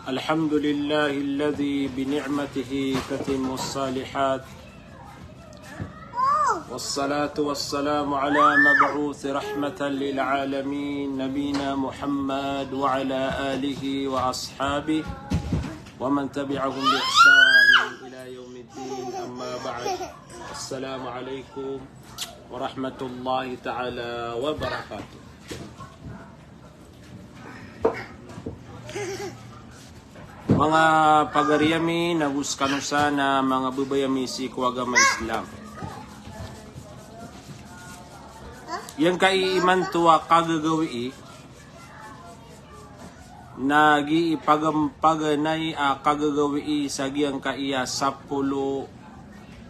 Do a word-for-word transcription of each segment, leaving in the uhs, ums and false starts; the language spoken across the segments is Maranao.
الحمد لله الذي بنعمته تتم الصالحات، والصلاة والسلام على مبعوث رحمة للعالمين نبينا محمد وعلى آله وأصحابه ومن تبعهم بإحسان إلى يوم الدين، أما بعد. السلام عليكم ورحمة الله تعالى وبركاته. Manga pagari ami nago skano san a manga babay ami sii ko agama Islam. Giyangkai imanto a kagagawii na gii pagam-, paganay a kagagawii sa giyangkai a sapolo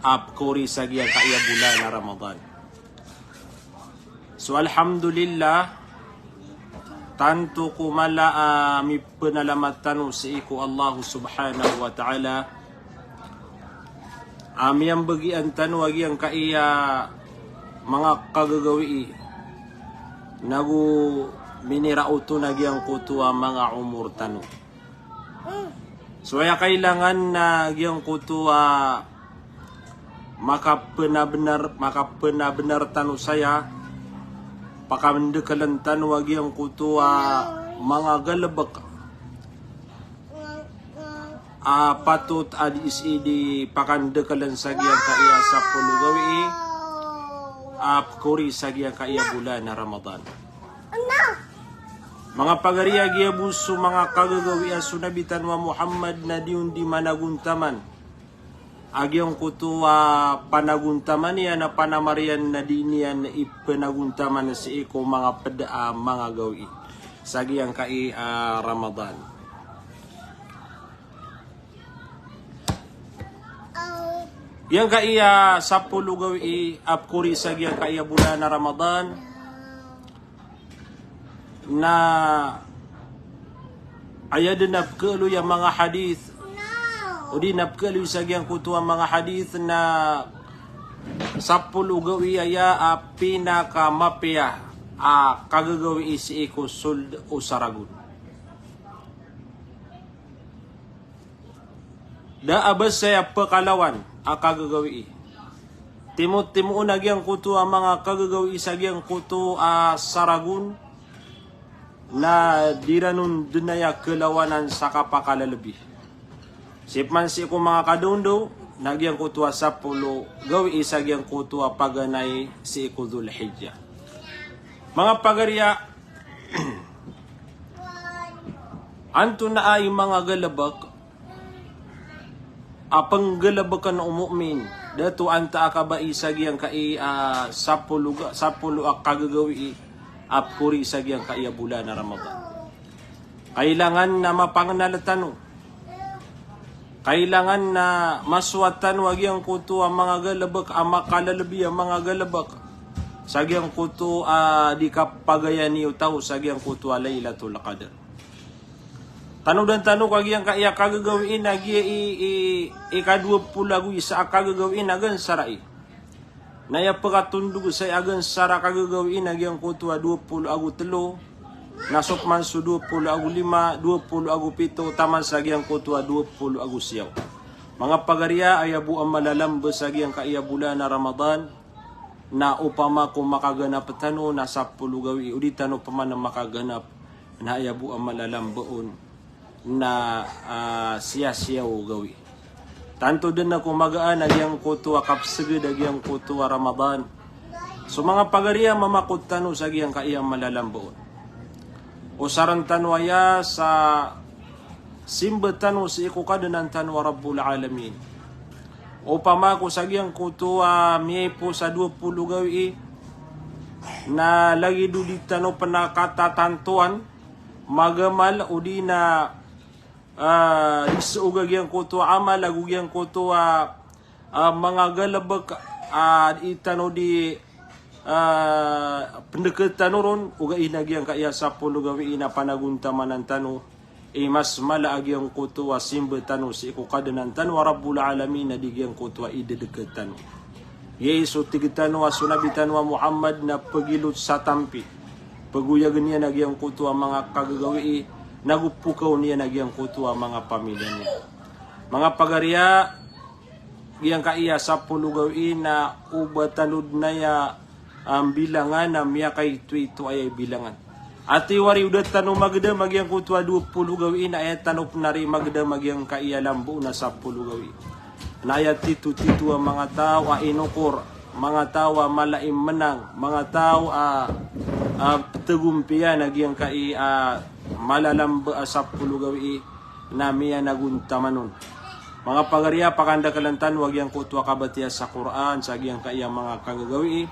a pkori sa giyangkai a bolan a Ramadan. So, alhamdulillah, tanto ko mala a mipenalamat tano sii ko Allah subhanahu wa ta'ala a miyambagian tano a giyangkai a manga kagagawii nago miniraot on a giyangkoto a manga omor tano. So aya kailangan na giyangkoto a makapenabenar, makapenabenar tano saya, pakandekelen tano a giyangkoto a manga galebek a patot a di sii di pakandekelen sa giyangkai a sapolo gawii a pkori sa giyangkai a bolan a Ramadan. Manga pagari a giya bo so manga kagagawii a so Nabi tano a Muhammad na di on di managontaman a giyangkoto a panagontaman iyan a panamar iyan na di niyan ipenagontaman sii ko manga ped a manga gawii sa giyangkai a Ramadan. Giyangkai a sapolo gawii a pkori sa giyangkai a bolan a Ramadan na aya den a pkhaaloy a manga hadith, odi na pkhaaloy sa giyangkoto a manga hadith na sapolo gawii aya a pinakamapiya a kagagawii sii ko sold o saragon. Da a ba saya pekalawan a kagagawii. Timotimoon a giyangkoto a manga kagagawii sa giyangkoto a saragon na di ran on den aya kelawanan sa kapakalelebi. Sii pman sii ko manga kadaondaw na giyangkoto a sapolo gawii sa giyangkoto a paganay sii ko Dhul Hijjah. Manga pagari a antonaa i manga galebek a penggalebeken o mu'min, dato antaa ka bai sa giyangkai a sapolo ga-, sapolo a kagagawii a pkori sa giyangkai a bolan a Ramadan. Kailangan na mapangenal tano. Kailangan na masoat tano a giyangkoto a manga galebek a makalelebi a manga galebek sa giyangkoto a di kapagayani o taw sa giyangkoto a Lailatul Qadr. Tanodan tano ka giyangkai a kagagawii na giya i, i, ika dowa polo ago isa a kagagawii na gansarai. Na aya pekatondog sa aya gansarai a kagagawii na giyangkoto a dowa polo ago telo, na so pman so dowa polo ago lima, dowa polo ago pito, taman sa giyangkoto a dowa polo ago siyaw. Manga pagari a, aya bo a malalambe sa giyangkai a bolan a Ramadan, na opama ko makaganap tano na sapolo gawii, odi tano pman makaganap na aya bo a malalambe on na, ah, siyasiyaw gawii. Tanto den a ko magaan a giyangkoto a kapseged a giyangkoto a Ramadan. So manga pagari a, mamakot tano sa giyangkai a malalambe on. Osaran tano aya sa simba tano sii ko Kadnan tano a Rabbul Alamin. Opama ko sa giyangkoto a miyaipos a dowa polo gawii na lagid o di tano pn a katatantoan, magamal odi na, ah, di soog a giyangkoto a amal ago giyangkoto a, ah, manga galebek a di tano di, ah, pendekatan on, ogaid na giyangkai a sapolo gawii na panagontamanan tano i mas mala a giyangkoto a simba tano sii ko Kadnan tano a Rabbul Alamin na di giyangkoto a idedeket tano. Giya i so tig tano a so Nabi tano a Muhammad na pegilot sa tampi. Pegoyagen iyan a giyangkoto a manga kagagawii, nago pokaw niyan a giyangkoto a manga pamilya niyan. Manga pagariya, giyangkaya sapolo gawii na o ba tano dn aya a mbilangan na miyakaitoito aya i bilangan. Ati wari o da tano magdam a giyangkoto a dowa polo gawii na aya tano pn ari magdam a giyangkaya lambo na sapolo gawii. Na aya titotito a manga taw a inokor, manga taw a mala i mnang, manga taw a, a ptagompiya na giyangkai a malalamba a sapolo gawii na miyanagontaman on. Manga pagariya, pakandaklan tano a giyangkoto a kabatiya sa Qur'an sa giyangkaya manga kagagawii.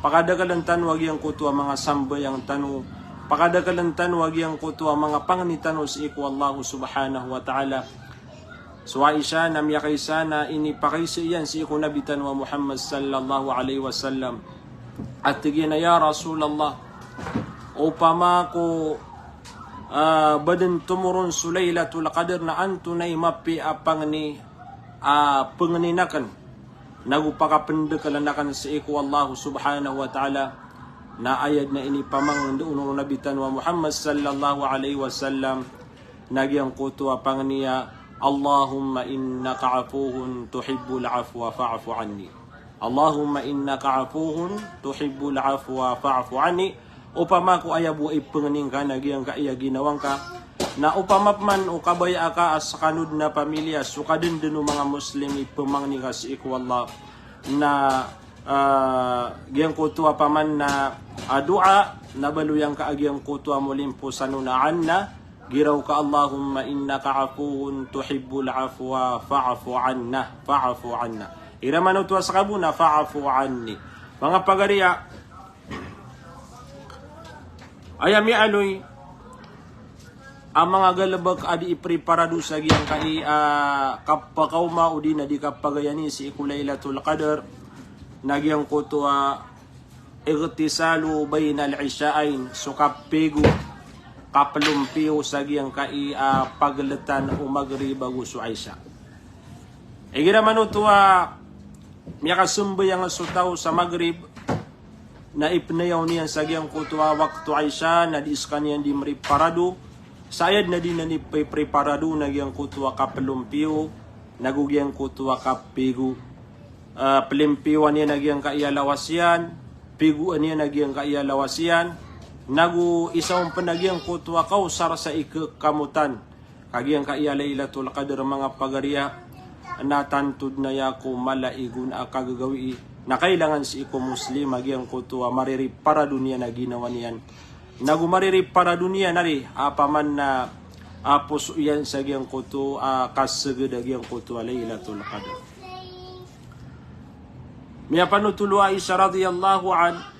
Pakadaklan tano a giyangkoto a manga sambayang tano. Pakadaklan tano a giyangkoto a manga pangni tano sii ko Allah subhanahu wa ta'ala. So Aisha na miyakaisa na inipakaiza iyan sii ko Nabi tano a Muhammad sallallahu alaihi wasallam. A tig iyan a, "Ya Rasulullah, opama ko, ah, ba dn tomoron so Lailatul Qadr na antonaa i mapiya a pangni a pngnin akn nago pakapndaklan akn sii ko Allah subhanahu wa ta'ala?" Na aya dn a inipamangndao on o Nabi tano a Muhammad sallallahu alaihi wasallam na giyangkoto a pangni a, "Allahumma innaka afuwun tuhibbul afwa fa'fu anni. Allahumma innaka afuwun tuhibbul afwa fa'fu anni." Opama ko aya bo a ipngni ngka na giyangkaya ginawa ngka, na opama pman o kabaya aka a skano dn a pamilya so kadndn o manga Muslim i pmangni ka sii ko Allah, na, ah, giyangkoto a paman na a doa na baloy angka a giyangkoto a molimposan on a anna, giraw ka, "Allahumma innaka afuwun tuhibbul afwa fa'fu anna, fa'fu anna." Igira man oto a skabo na fa'fu anni. Manga pagariya, aya miyaaloy a manga galbk a dii preparado sa giyangkai a kapakaoma odi na di kapagayani sii ko Lailatul Qadr na giyangkoto a ightisalu bainal isha'ain, so kapigo, kaplompiyo sa giyangkai a pagltan o Maghrib ago so Isha. Igira man oto a miyakasambayang so taw sa Maghrib, na ipnayaw niyan sa giyangkoto a wakto Isha, na di skaniyan di mriparado sa aya dn a di niyan ipipreparado na giyangkoto a kaplompiyo nago giyangkoto a kapigo. Ah, plimpiyoan iyan a giyangkaya lawas iyan, pigoan iyan a giyangkaya lawas iyan, nago isa on pn a giyangkoto a kaosar sa ikakamotan ka giyangkaya Lailatul Qadr, manga pagariya, na tanto dn aya ko mala i gona a kagagawii. Na kailangan sii ko Muslim a giyangkoto a maririparado niyan a ginawa niyan, nago maririparado niyan ari a paman na a poso iyan sa giyangkoto a kasgd a giyangkoto a Lailatul Qadr. Miyapanotol o Aisha radhiyallahu anha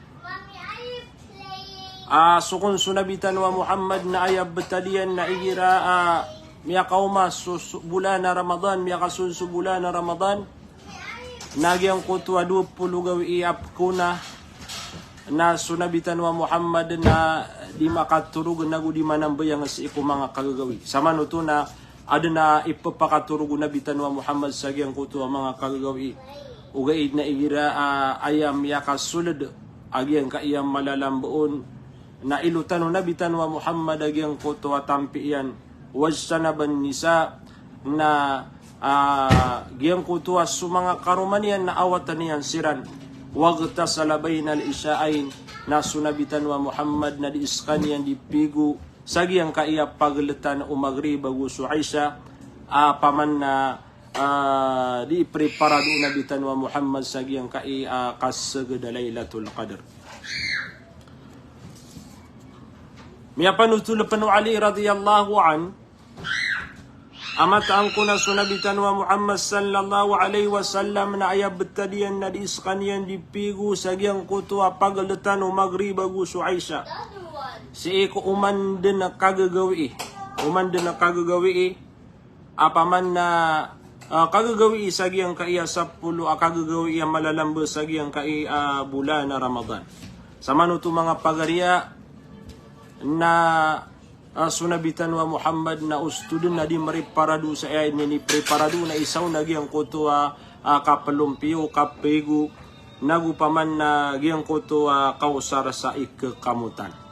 a so kon so Nabi tano a Muhammad na aya btad iyan na igira a miyakaoma so, so bolan a Ramadan, miyakasold so bolan a Ramadan, na giyangkoto a dowa polo gawii a pkona, na so Nabi tano a Muhammad na di makatorog nago di manambayang sii ko manga kagagawii. Samanoto na adn a ipphakatorog o Nabi tano a Muhammad sa giyangkoto a manga kagagawii. Ogaid na igira a aya miyakasold a giyangkaya malalamba on, na ilotan o Nabi tano a Muhammad a giyangkoto a tampi iyan, wajtanaban nisa, na, ah, giyangkoto a so manga karoma niyan na awatan iyan siran. Waghtasala bainal isha'ain, na so Nabi tano a Muhammad na di skaniyan di pigo sa giyangkaya pagltan o Maghrib ago so Isha, a paman na, ah, di preparado o Nabi tano a Muhammad sa giyangkaya kasgd a Lailatul Qadr. Miyapanotol pn o Ali radhiyallahu anhu a mataan ko na so Nabi tano a Muhammad sallallahu alaihi wasallam na aya btad iyan na di skaniyan di pigo sa giyangkoto a pagltan o Maghrib ago so Isha. Sii ko oman dn a kagagawii, oman dn a kagagawii, a paman na, ah, kagagawii sa giyangkaya sapolo a kagagawii a malalamba sa giyangkaya bolan a Ramadan. Samanoto manga pagariya na, ah, so Nabi tano a Muhammad na osto dn a di mriparado sa aya dn a inipreparado na isa on a giyangkoto a, ah, kaplompiyo, kapigo, nago paman na giyangkoto a kaosar sa ikakamotan.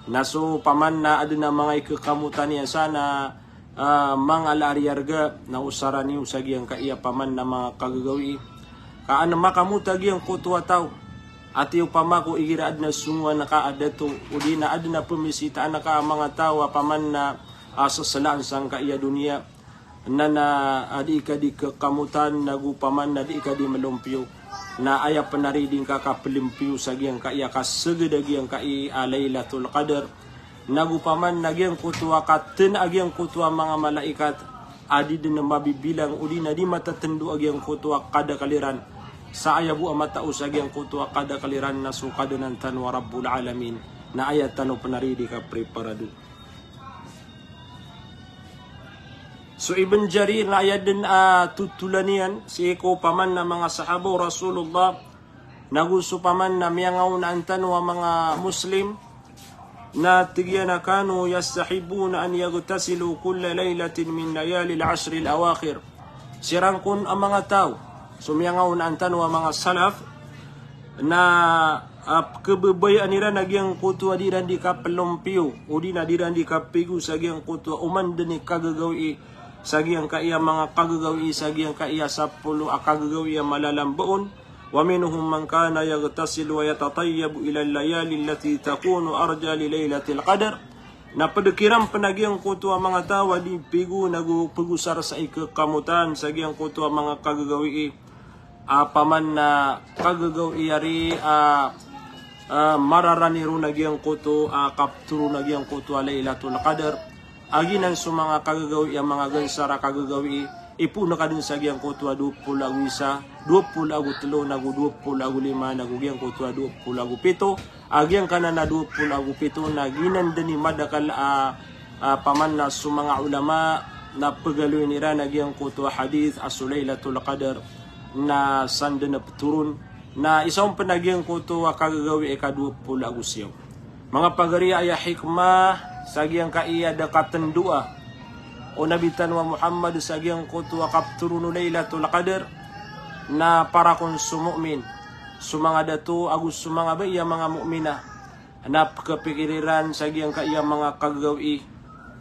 Na so paman na aden a manga ikekamotan iyan sa na, ah, manga ala a riyarga na osara niyo sa giyangkaya paman na manga kagagawii. Ka an makamot a giyangkoto a taw, ati opama ko igira aden a songowan ka a dato, odi na aden a pemisitaan ka a manga taw a paman na, ah, seselaan sangkaya doniya. Na, na, ah, di ka di kekamotan, nago paman na di ka di melompiyo. Na aya penari di ngka kapelempiyo sa giyangkaya kaseged a giyangkaya, ah, Lailatul Qadr. Nago paman na giyangkoto a katen a giyangkoto a manga malaikat a di den mabibilang odi na di matatendo a giyangkoto a kadakel iran. Sa aya bo a matao sa giyangkoto a kadakel iran na so Kadnan tano a Rabbul Alamin. Na aya tano penari di kapreparado. So Ibn Jarir na aya den a totolan iyan sii ko paman na manga sahaba o Rasulullah, nago so paman na miyangaonaan tano a manga Muslim, na tig iyan a kanu yastahibbuna an yaghtasilu kulla laylatin min layalil ashril awakhir. Siran kon a manga taw, so miyangaonaan tano a manga salaf, na, ah, kebebayaan iran a giyangkoto a di iran di kapelompiyo, odi na di iran di kapigo sa giyangkoto a oman den i kagagawii, sa giyangkaya manga kagagawii, sa giyangkaya sapolo a kagagawii a malalambaon. Wa minhum man kana yaghtasilu wa yatatayyabu ila al-layali allati takunu arja li Lailatil Qadr. Na ped kiran pen a giyangkoto a manga taw a di pigo nago pegosar sa ikekamotan sa giyangkoto a manga kagagawii. Ah, paman na kagagawii ari, ah, ah, mararani ron a giyangkoto, ah, kapetoron a giyangkoto a Lailatul Qadr. A giyanan so manga kagagawii a manga gansar a kagagawii, ipoon ka den sa giyangkoto a dowa polo ago isa, dowa polo ago telo, nago dowa polo ago lima, nago giyangkoto a dowa polo ago pito. A giyangkanan a dowa polo ago pito na giyanan den i madakel a, a, paman na so manga ulama na pegaloyin iran a giyangkoto a hadith a so Lailatul Qadr na san den a petoron, na isa on pen a giyangkoto a kagagawii a ika dowa polo ago siyaw. Manga pagari, aya hikmah sa giyangkaya da katendoa o Nabi tano a Muhammad sa giyangkoto a kapetoron o Lailatul Qadr na para kon so mu'min, so manga dato ago so manga bai a manga mu'minah, na pekepikir iran sa giyangkaya manga kagagawii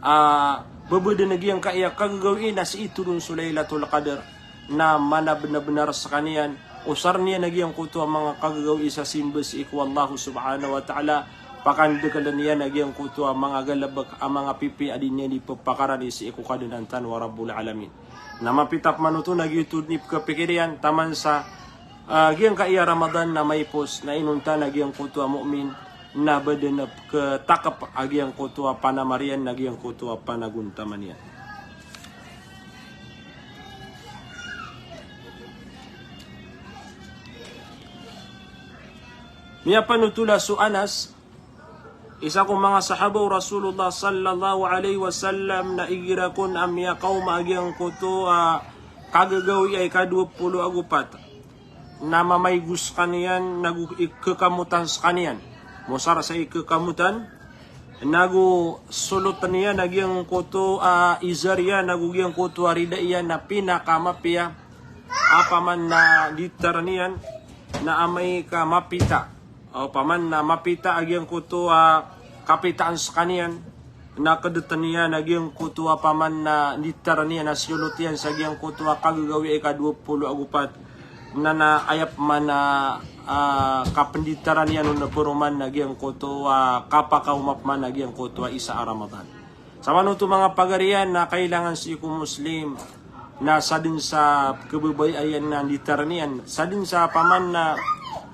a, bebeden a giyangkaya kagagawii na sii toron so Lailatul Qadr, na manabenabenar sekaniyan, osar niyan a giyangkoto a manga kagagawii sa simba sii ko Allah subhanahu wa ta'ala, pakandekelen iyan a giyangkoto a manga galebek a manga pipiya a di niyan di pepakarani sii ko Kadnan tano a Rabbul Alamin. Na mapita pman oto na giyoto den i pekepikir iyan taman sa, ah, giyangkaya Ramadan na maipos, na inonta na giyangkoto a mu'min na ba den a peketakep a giyangkoto a panamar iyan na giyangkoto a panagontaman iyan. Miyapanothol a so Anas, isa ko manga sahaba o Rasulullah sallallahu alaihi wasallam, na igira kon a miyakaoma a giyangkoto a kagagawii a ika dowa polo ago pat, na mamaygo sekaniyan, nago ikekamotan sekaniyan. Mosar sa ikekamotan, nago soloten iyan a giyangkoto a izar iyan, nago giyangkoto a rida iyan na pinakamapiya a paman na ditaren iyan, na amay ka mapita. O paman na mapita a giyangkoto a kapitaan sekaniyan, na kedeten iyan a giyangkoto a paman na ditaren iyan a siyolot iyan sa giyangkoto a kagagawii a ika dowa polo ago pat, na, na aya pman a, ah, kapenditaren iyan on na peroman na giyangkoto a kapakaoma pman a giyangkoto a isa a Ramadan. Samanoto manga pagari iyan na kailangan sii ko Muslim na sadn sa kebebaya iyan na nditaren iyan, sadn sa paman na,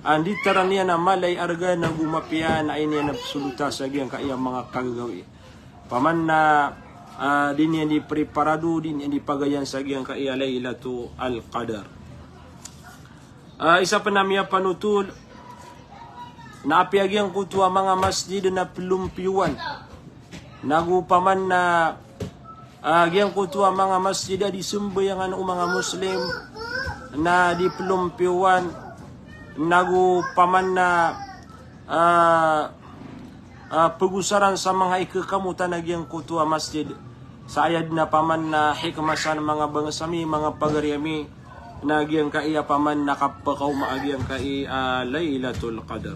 ah, nditaren iyan a mala i arga nago mapiya na aya niyan a pesolota sa giyangkaya manga kagagawii. Paman na, ah, di niyan di preparado, di niyan di pagayan sa giyangkaya Lailatul Qadar. Ah, isa pn a miyapanotol na apiya giyangkoto a manga masjid na plompiyowan, nago paman na, ah, giyangkoto a manga masjid a di sambayangan o manga Muslim na di plompiyowan, nago paman na, ah, ah, pegosaran sa manga ikekamotan a giyangkoto a masjid. Sa aya dn a paman na hikmah san, manga bangsa mi, manga pagari ami, na giyangkaya paman na kapakaoma a giyangkaya, ah, Lailatul Qadar.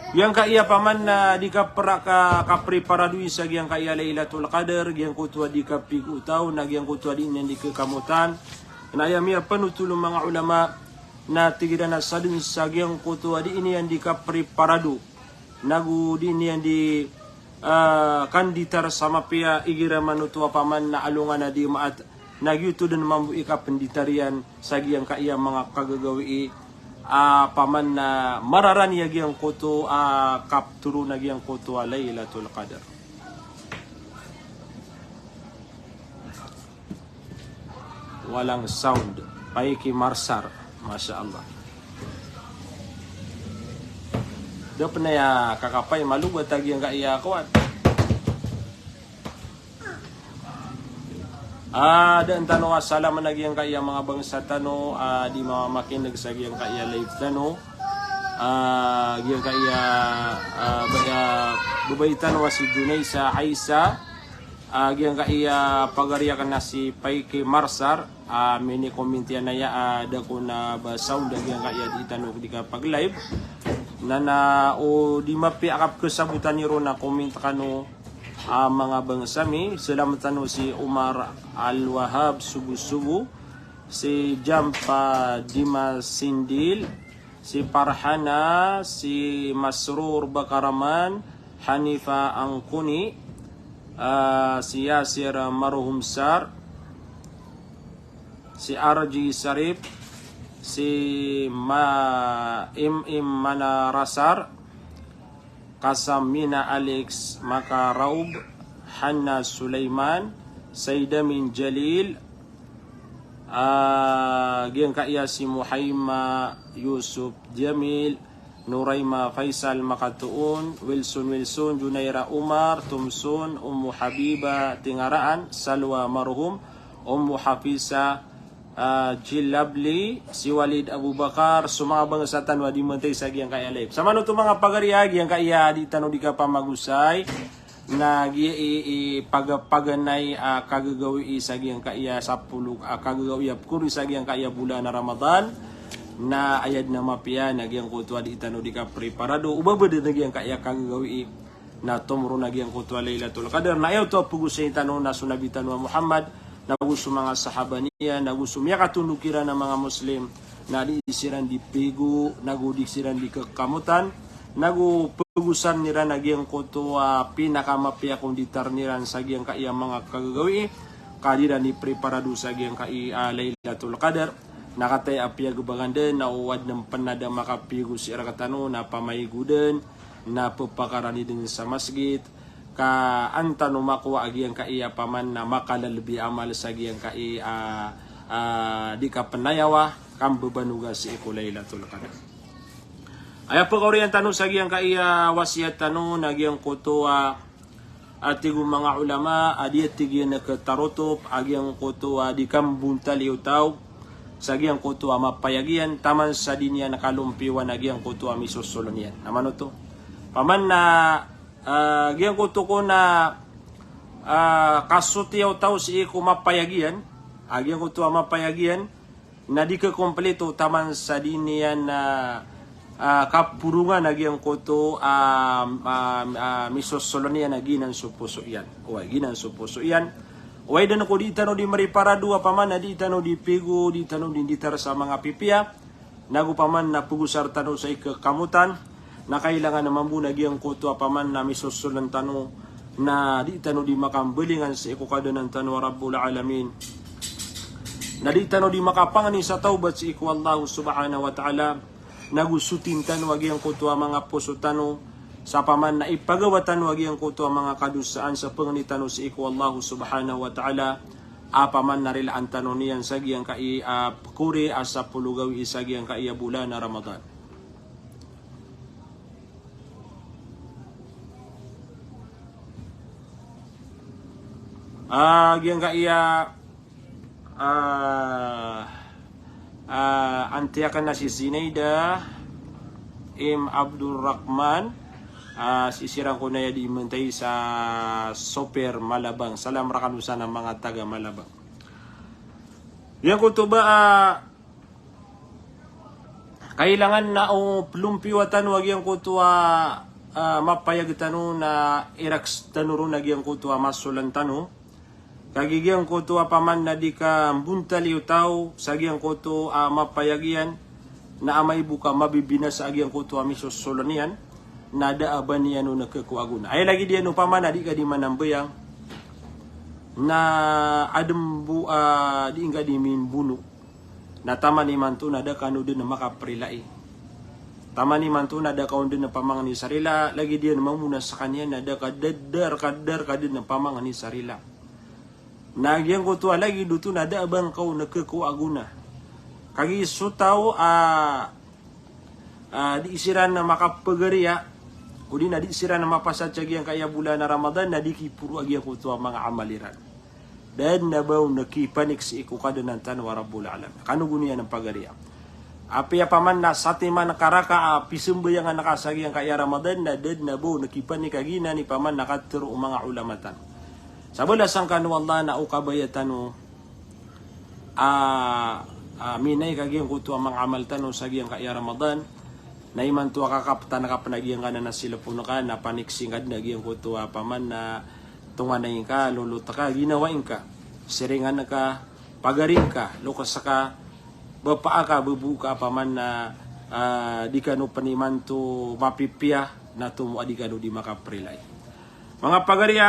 Giyangkaya paman na di kapra-, ka-, kapreparado i sa giyangkaya Lailatul Qadr, giyangkoto a di kapigotaw, na giyangkoto a di niyan di kekamotan. Na aya miyapanotol o manga ulama, na tig iran a sadn sa giyangkoto a di niyan di kapreparado, nago di niyan di, ah, kanditar sa mapiya, igira man oto a paman na alongan a di maat, na giyoto dn mambo i kapenditar iyan sa giyangkaya manga kagagawii, ah, paman na mararani a giyangkoto, ah, kaptoro na giyangkoto a Lailatul Qadr. Walang sound. Paiki Marsar. Masha Allah. Da pn aya kakapay, malogat a giyangkaya kowan. Ah, da tano a salam a giyangkaya manga bangsa tano, ah, di mamamakineg sa giyangkaya live tano. Ah, giyangkaya, ah, baya, babay tano a si Junaisa Aisa. Ah, giyangkaya pagari akn a si Paiki Marsar, ah, mini-comment iyan aya, ah, da ko na ba sound a giyangkaya di tano di kapag-live. Na, na, o di mapiya a kapkhasabotan iron a comment kano, ah, manga bangsa mi, salam tano si Omar Al Wahab Subu-Subu, si Jampa Dimasindil, si Farhana, si Masrur Bakaraman, Hanifa Angkuni, ah, si Yasir Marhumsar, si R G Sarip, si Ma-, Im Im Manarasar, Kasamina Alex Makaraub, Hanna Sulaiman, Saidamin Jalil, ah, giyangkaya si Muhaima Yusuf Jamil, Nuraima Faisal Makatoon, Wilson Wilson, Junaira Umar, Tumson, Ummu Habiba Tingaraan, Salwa Marhum, Ummu Hafisa, ah, Jilabli, si Walid Abubakar, so manga bangsa tano a di mantay sa giyangkaya live. Samanoto manga pagari a giyangkaya di tano di kapamagosay, na giya i, i paga-, paganay a kagagawii sa giyangkaya sapolo, a kagagawii a pkori sa giyangkaya bolan a Ramadan, na aya dn a mapiya na giyangkoto a di tano di kapreparado, o ba ba dn a giyangkaya kagagawii, na tomoro na giyangkoto a Lailatul Qadr. Na aya oto a pagosay tano na so Nabi tano a Muhammad, nago so manga sahaba niyan, nago so miyakatondog kiran a manga Muslim, na di siran di pigo, nago di siran di kekamotan, nago pagosan iran a giyangkoto a pinakamapiya a konditar iran sa giyangkaya manga kagagawii, ka di iran di preparado sa giyangkaya, ah, Lailatul Qadr. Na kataya a piyagbangan dn, na o adn pn a da makapigo sii rktano, na pamaigo dn, na ppakarani dn sa masgit, ka an tano makowa a giyangkaya paman na makalalbi amal sa giyangkaya, ah, ah, di kapnayawa, kambabanoga sii ko Lailatul Qadr. Aya pkaoriyan tano sa giyangkaya wasiyat tano na giyangkoto a, ah, tig o manga ulama, a di a tig iyan a khatarotop a giyangkoto a di kambontali o taw sa giyangkoto a mapayag iyan, taman sa di niyan kalompiwan a giyangkoto a misosolon iyan. Na manoto. Paman na, ah, giyangkoto ko na, ah, kasotiya o taw sii ko mapayag iyan, a giyangkoto a mapayag iyan, na di khakomplito taman sa di niyan, ah, ah, kaporongan a giyangkoto, ah, ah, ah, misosolon iyan a giyanan so poso iyan. Oway, giyanan so poso iyan. Oway, dn ko di tano di mriparado a paman na di tano di pigo, di tano di nditar sa manga pipiya. Nago paman na pagosar tano sa ikakamotan, na kailangan a mambo na giyangkoto a paman na misosolon tano, na di tano di makambalingan sii ko Kadnan tano a Rabbul Alamin. Na di tano di makapangni sa tawbat sii ko Allah Subhanahu wa Ta'ala, nago sotin tano a giyangkoto a manga poso tano, sa paman na ipagawa tano a giyangkoto a manga kadosaan sa pangni tano sii ko Allah Subhanahu wa Ta'ala, a paman na rilaan tano niyan sa giyangkai a pkori a sapolo gawii sa giyangkai a bolan a Ramadan. A giyangkai a, a, a, antiyakan na si Zinaida Im Abdul Rahman, a, sii siran ko na aya di mantay sa Soper Malabang. Salam rakano san a manga taga Malabang. Giyangkoto ba, a, Kailangan na o plompiyowa tano a giyangkoto a, ah, mapayag tano na iraks tano ron a giyangkoto a masolan tano. Kagiya giyangkoto a paman na di ka mbontali o taw sa giyangkoto a mapayag iyan, na amay bo ka mabibinasa a giyangkoto a misosolan iyan, na da a ba niyan on khakowa a gona. Aya lagid iyan o paman na di ka di manambayang, na adn bo, ah, di ngka di mimbono. Na taman imanto na da kano dn makaprilai. Taman imanto na da ka on dn pamangni sa rila, lagid iyan mamona skaniyan na da ka dadar, kadar ka dn pamangni sa rila. Na giyangkoto a lagid oto na da a ba ngka on khakowa a gona. Kagiya so taw a, ah, di siran makapagariya, odi na di siran mapasad sa giyangkaya bolan a Ramadan, na di kiporo a giyangkoto a manga amal iran. Da dn a ba on kipanik sii ko Kadnan tano a Rabbul Alamin. Kano go niyan pagariya. Apiya paman na satiman ka rakaat a pisambayangan ka sa giyangkaya Ramadan, na da dn a ba on kipanik a giyanan i paman na katharo o manga ulama tano. Sa balasan kano o Allah na o kabaya tano a, ah, minaik a giyangkoto a manga amal tano sa giyangkaya Ramadan. Na imanto a kakaptan ka pn a giyangkanan a silpon ka, na panik sii ngka dn a giyangkoto a paman na tonganay ngka, lolot ka, ginawai ngka, siringan ka, pagari ngka, loks ka, bapa ka, babo ka, a paman na, ah, di kano pn imanto mapipiya, na tomo a di kano di makaprilai. Manga pagariya,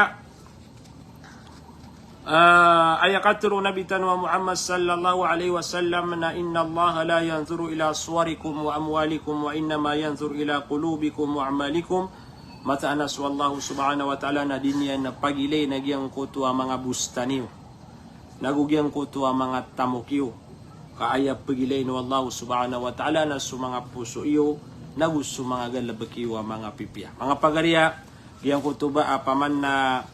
ah, aya katharo o Nabi tano a Muhammad sallallahu alaihi wasallam na, "Innallaha la yanzuru ila suwarikum wa amwalikum, wa innama yanzuru ila qulubikum wa a'malikum." Mataan a so Allah subhanahu wa ta'ala na di niyan pagilayn a giyangkoto a manga bostan iyo, nago giyangkoto a manga tamok iyo. Ka aya pagilayn o Allah subhanahu wa ta'ala na so manga poso iyo, nago so manga galbk iyo a manga pipiya. Manga pagariya, giyangkoto ba a paman na,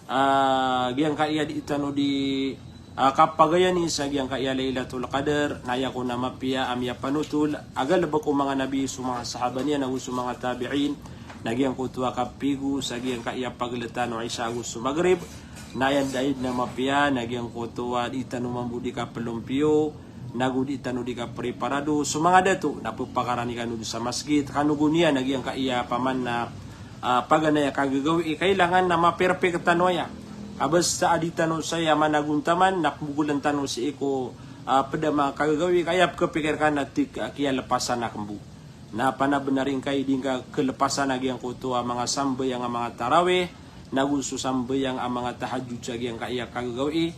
ah, giyangkaya di tano di, ah, kapagayani sa giyangkaya Lailatul Qadr, na aya kon a mapiya a miyapanotol a galbk o manga nabi, so manga sahaba niyan, nago so manga tabi'in, na giyangkoto a kapigo sa giyangkaya pagltan o Isha ago so Maghrib, na aya dn a mapiya na giyangkoto a di tano mambo di kaplompiyo, nago di tano di kapreparado so manga dato, na ppakarani kano dn sa masgit, kano go niyan a giyangkaya paman na, ah, paganay a kagagawii, kailangan na maperpek tano aya. Ka basta a di tano saya managontaman, na pmbogolan tano sii ko, ah, pd a manga kagagawii, ka aya pkhapikir ka na tig a kiyalpasan akn bo. Na panabnar ingka i di ngka khalpasan a giyangkoto a manga sambayang a manga tarawih, nago so sambayang a manga tahajjud sa giyangkaya kagagawii,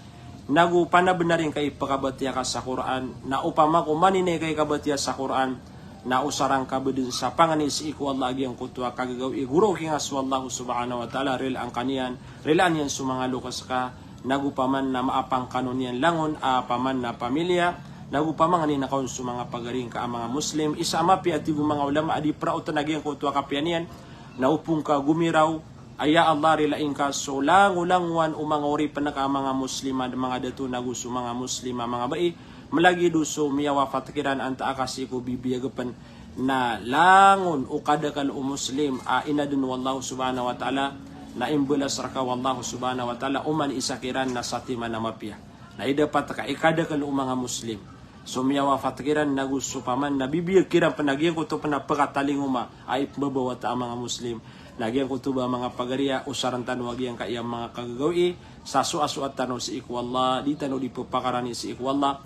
nago panabnar ingka i pkabatiya ka sa Qur'an, na opama ko maninay ka i kabatiya sa Qur'an, na osarang ka ba dn sa pangni sii ko Allah a giyangkoto a kagagawii, goroki nga so Allah subhanahu wa ta'ala, rilaan ka niyan, rilaan iyan so manga loks ka, nago paman na maapang kano niyan langon a paman na pamilya, nago pamangni na kaon so manga pagari ngka a manga Muslim. Isa a mapiya a tig o manga ulama a di praotn a giyangkoto a kapiya niyan, na opama ka gomiraw a, ya Allah, rilai ngka so langolangowan o manga oripn ka a manga Muslim a manga dato nago so manga Muslim a manga bai, mlagid o so miyawafat kiran antaa ka sii ko bibiyag pn, na langon o kadakl o Muslim a inadn o Allah subhanahu wa ta'ala, na imbalas rka o Allah subhanahu wa ta'ala oman i isa kiran na satiman a mapiya. Na idapat ka i kadakl o manga Muslim so miyawafat kiran nago so paman na bibiyag kiran pn a giyangkoto pn a pkatalingoma a ipmbabawata a manga Muslim. Na giyangkoto ba manga pagariya, osarn tano a giyangkaya manga kagagawii, sa soasoat tano sii ko Allah, di tano di ppakarani sii ko Allah.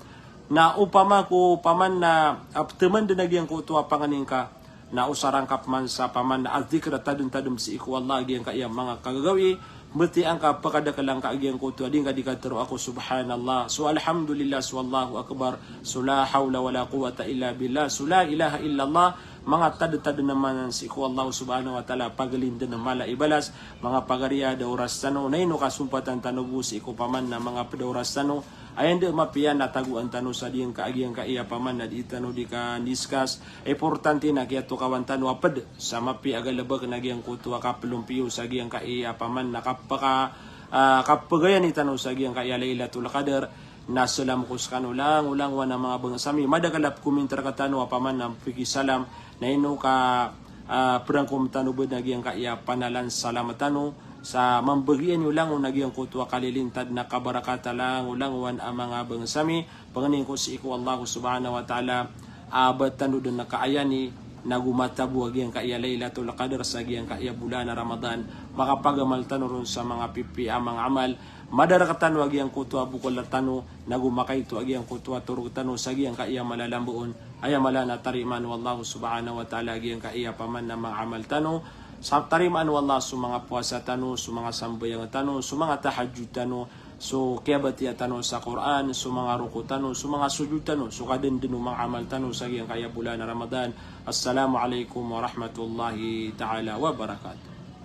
Na opama ko paman na, ah, ptman dn a giyangkoto a pangni ngka, na osarang ka pman sa paman na adhikr a tadmtadm sii ko Allah a giyangkaya manga kagagawii, mbtiya ngka, pkadakla ngka a giyangkoto a di ngka di katharo a ko subhanallah, so alhamdulillah, so Allahu akbar, so la hawla wala quwwata illa billah, so la ilaha illallah, manga tadtadm a manan sii ko Allah subhanahu wa ta'ala, paglindn mala i balas. Manga pagariya, da oras tano, na ino kasompatan tano bo sii ko paman na manga pd a oras tano, aya dn a mapiya na tagoan tano sa di ngka a giyangkaya paman na di tano di ka-discuss. Importante na kiyatokawan tano a pd sa mapiya a galbk na giyangkoto a kaplompiyo sa giyangkaya paman na kapaka, ah, kapagayani tano sa giyangkaya Lailatul Qadr. Na salam ko skano langolangowan a manga bangsa mi. Madakl a pkomintar rktano a paman na pikisalam. Na ino ka, ah, prangkom tano bo na giyangkaya panalan salam tano sa mambagian iyo langon a giyangkoto a kalilintad na kabarakatan langolangowan a manga bangsa mi. Pangnin ko sii ko Allah subhanahu wa ta'ala a ba tano dn kaayani, nago matabo a giyangkaya Lailatul Qadr sa giyangkaya bolan a Ramadan, makapagamal tano ron sa manga pipiya a manga amal, madark tano a giyangkoto a bokol tano, nago makaito a giyangkoto a torog tano sa giyangkaya malalamboon, aya mala na tarimaan o Allah subhanahu wa ta'ala a giyangkaya paman a manga amal tano, sa tarimaan o Allah so manga powasa tano, so manga sambayang tano, so manga tahajjud tano, so kiyabatiya tano sa Qur'an, so manga roko tano, so manga sojod tano, so kadndn o manga amal tano sa giyangkaya bolan a Ramadan. Assalamu alaikum warahmatullahi ta'ala wabarakatuh.